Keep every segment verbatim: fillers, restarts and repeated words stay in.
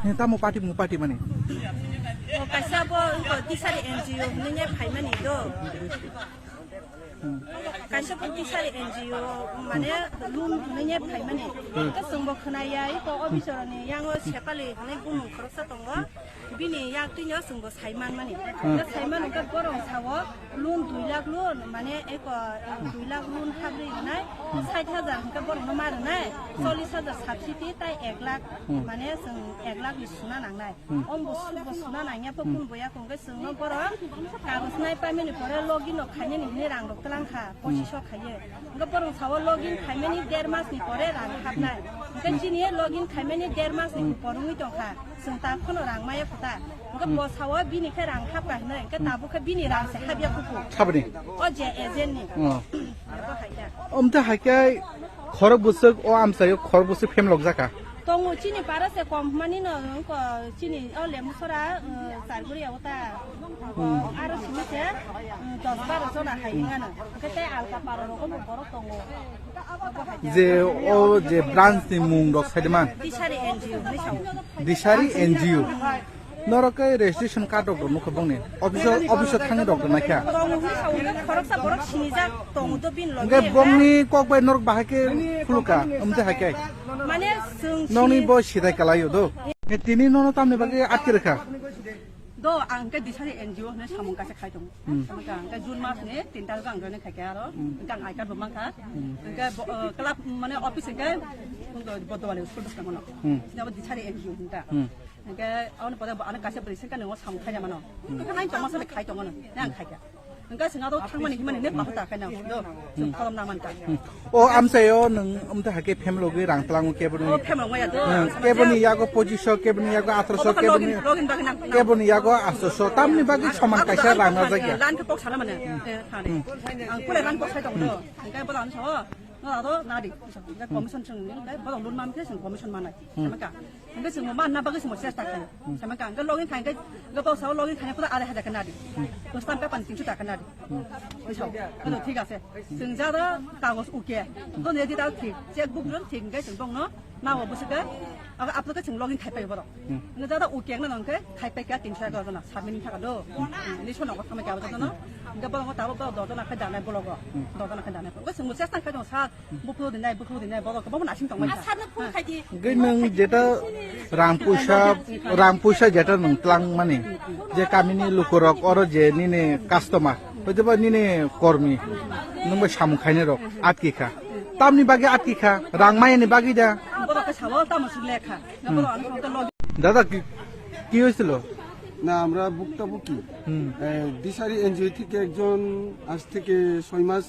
Tamo party mu party mani? O kaisa bo wngkha Tisari N G O hinwi phaimani do. Kaisa bo Tisari N G O mane loan hinwi phaimani. Hwnkhe chwngbo khwnaya iko officer ni yango Sepali hinwi bumung khoroksa tongo. Bini yak twino chwngbo saiman mani. Hwnkhe saiman hwnkhe borok sao loan dui lakh loan mane eko dui lakh loan habri rwnai, sait hajar hwnkhe borokno ma rwnai, chollish hajar subsidy tai ek lakh mane chwng ek lakh ni suna nangnai. Ombo sukbo suna nangya pho kun boya kongkhe chwngno borok kagoj nai paimani pore login no khainani hinwi rang rok twlang kha, pochiso khaiye. Hwnkhe borok sao login khaimani der mas ni pore rang hapnai. Hwnkhe chini login khaimani der mas ni pore wngwi tongkha. Chwng ta phano rang maya kho ta. Hwnkhe bo sao bini khe rang hapkha hinwi, hwnkhe tabuk khe bini rang se hapya kuku. Sabni? O je agent ni. Oh. Abo hai khe. Omthe hai khe khorok bwswk o amchaio khorok bwswk phem lok jaka. Tongo chini para se kom mani no, ko chini o Lemusora, uh, Charguri o ta. Aro simi se, um, dos baro jona hai ngano. Hwnkhe tei alka para rogo bo borok tongo. Abo hai khe. Je o je branch ni mung rok sai de man. Tisari N G O ni sao. Disari N G O. Norok khe registration card rok nukha bongni. Office o, office o thangwi rok naikha. Tongo hwnwi sao, khoroksa borok sinijak tongo do bini loge. Hwnkhe bongni kok bai norok bahai khe khuluka, omthe hai khe. Mane chwng nokni sini bo sidai kalaio do. Tini nono tamni bagwi atki rwkha. Do ang khe Disari N G O hwnwi samung kaisa khai tongo. Hmm. Hwnkhe ang khe June mas ni tin tarikh ang join khaikha aro. Hmm. Hwnkhe ang I card bo mankha. Hmm. Hwnkhe bo, uh, club mane office hwnkhe Bodowali school bwskango no. Hmm. Sini abo Disari N G O hwnkha. Hmm. Hwnkhe aboni pore bo ano kaisa bwrwi sengkha nwngo samung khaina mano. Hmm. Hwnkhe nai tongma sale khai tongo no. Nai ang khaikha. Hwnkhe chwng aro thangmani himani ne pahu ta khaina. Do. Chwng kolom na mankha. Hmm. O amchaio nwng omthe hai khe family logwi rang tlango keboni. O family logwi ya do. Hmm. Keboni yago pochiso, keboni yago atroso, keboni, login bagwi nang. Keboni yago atroso. Tamni bagwi soman kaisa rang na jagya. Lan khe kok sana mane. Eh, thani. Hmm. Ang pura rang kok sai tongo do. Hwnkhe bola ano sao. No aro nadi. Hwnkhe commission chwng ni, hwnkhe bola loan man khe chwng commission manai. Hmm. Sama ka. Hwnkhe chwng manna bagwi chwng chesta khlaio. Sama ka. Hwnkhe login khai hwnkhe, hwnkhe bola sao login khai khe pura arai hajar khe nadi. Bwslam khe pan tinso taka nadi. Buisao, kano thik ase. Chwng jara kagoj uke. Dono edi ta thik. Checkbook ron thik hwnkhe chwng bongno nao bwswk khe. Aga aplo khe chwng login khai paio borok. Hmm. Hwnkhe jara uke wngna hwnkhe khai pai kha tinso egaroh jona. Submit wngkha do. Ni sono ko thamai kha abo jotono. Hwnkhe borok tabo borok doh jona khai danai bologo. Hmm. Doh jona khai danai. Hwnkhe chwngbo chesta khai tongo sir. Buphuru dinai, buphuru dinai, borok kwbangma nasing tongmani. Asarno phone khai di. Hwnkhe nwng jeta rang puisa, rang puisa jeta nwng tlang mani, je kamini lukurok oro je nini customer, hoitoba nini kormi, nwng bai samung khainai rok atki kha. Tamni bagwi atki kha, rang mayani bagwi da. Borok khe sao tamo suk lekha. Na borok ano phone khe log. দাদা, কি, কি হয়েছিল? না, আমরা ভুক্তভোগী। হুম। এ, দিশারি এনজিও থেকে একজন আজ থেকে ছয় মাস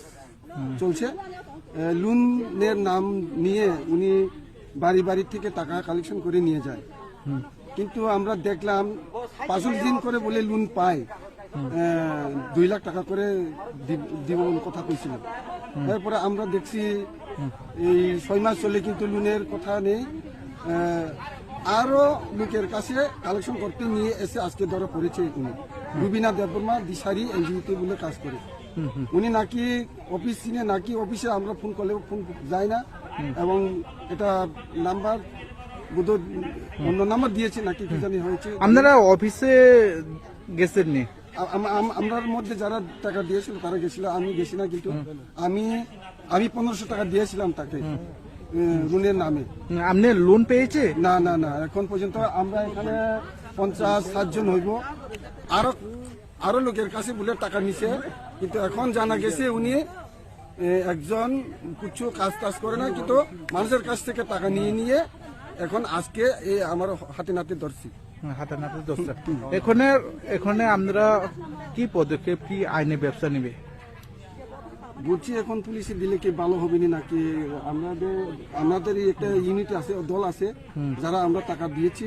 হুম। চলছে। এ, লোনের নাম নিয়ে উনি বাড়ি বাড়ি থেকে টাকা কালেকশন করে নিয়ে যায়। হুম। কিন্তু আমরা দেখলাম পাঁচ দিন করে বলে লোন পায়। হুম। এ, দুই লাখ টাকা করে দি-, দিব বলে কথা কইছিল। হুম। এরপরে আমরা দেখছি হুম। এই ছয় মাস চলে কিন্তু লোনের কথা নেই। এ, আরো লোকের কাছে কালেকশন করতে নিয়ে এসে আজকে ধরা পড়েছে উনি। হুম। রুবিনা দেববর্মা দিশারি এনজিওতে বলে কাজ করে। হুম, হুম। উনি নাকি অফিস চিনে, নাকি অফিসে আমরা ফোন করলেও ফোন যায় না। হুম। এবং এটা নাম্বার বোধহয় হুম। অন্য নাম্বার দিয়েছে নাকি কি হুম। জানি হয়েছে। আপনারা অফিসে গেছেন নি? আ-, আম-, আম-, আমরার মধ্যে যারা টাকা দিয়েছিল তারা গেছিল, আমি গেছি না, কিন্তু হুম। আমি, আমি পনেরোশো টাকা দিয়েছিলাম তাকে, হুম। এ, ঋণের নামে। হুম, আপনি লোন পেয়েছে? না, না, না, এখন পর্যন্ত আমরা এখানে পঞ্চাশ ষাট জন হইব। আরো, আরো লোকের কাছে বলে টাকা নিছে, কিন্তু এখন জানা গেছে উনি, এ, একজন কিছু কাজ টাজ করে না, কিন্তু মানুষের কাছ থেকে টাকা নিয়ে নিয়ে এখন আজকে এই আমার হাতে নাতে ধরছি। হুম, হাতে নাতে ধরছে। হুম। এখানে, এখানে আপনারা কি পদক্ষেপ, কি আইনি ব্যবস্থা নেবে? বলছি এখন পুলিশে দিলে কি ভালো হবে নি নাকি? আমাদের, আমাদের এই একটা ইউনিট আছে, দল আছে, হুম। যারা আমরা টাকা দিয়েছি।